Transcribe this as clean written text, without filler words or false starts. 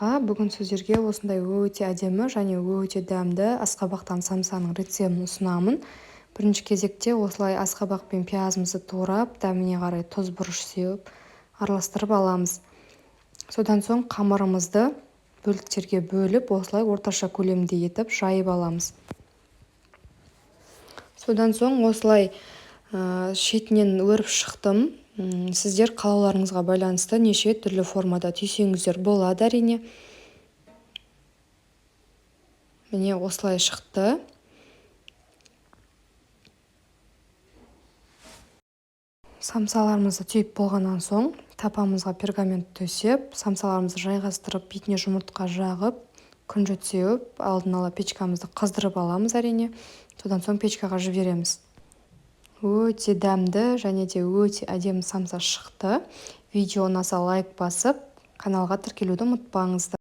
Бүгін сіздерге осындай өте әдемі және өте дәмді асқабақтан самсаның рецептін ұсынамын. Бірінші кезекте осылай асқабақ пен пиязымызды турап, дәміне қарай тұз, бұрыш сеуіп, араластырып аламыз. Содан соң қамырымызды бөліктерге бөліп, осылай орташа көлемде етіп жайып аламыз. Содан соң осылай шетінен өріп шықтым. Сіздер қалауларыңызға байланысты неше түрлі формада түйсеңіздер болады, әрине. Міне, осылай шықты. Самсаларымызды түйіп болғаннан соң тапамызға пергамент төсеп, самсаларымызды жайғастырып, бетіне жұмыртқа жағып, күнжіт сеуіп, алдын ала печкамызды қыздырып аламыз, әрине. Содан соң печкаға жібереміз. Өте дәмді және де өте әдемі самса шықты. Видео ұнаса, лайк басып, каналға тіркелуді ұмытпаңыздар.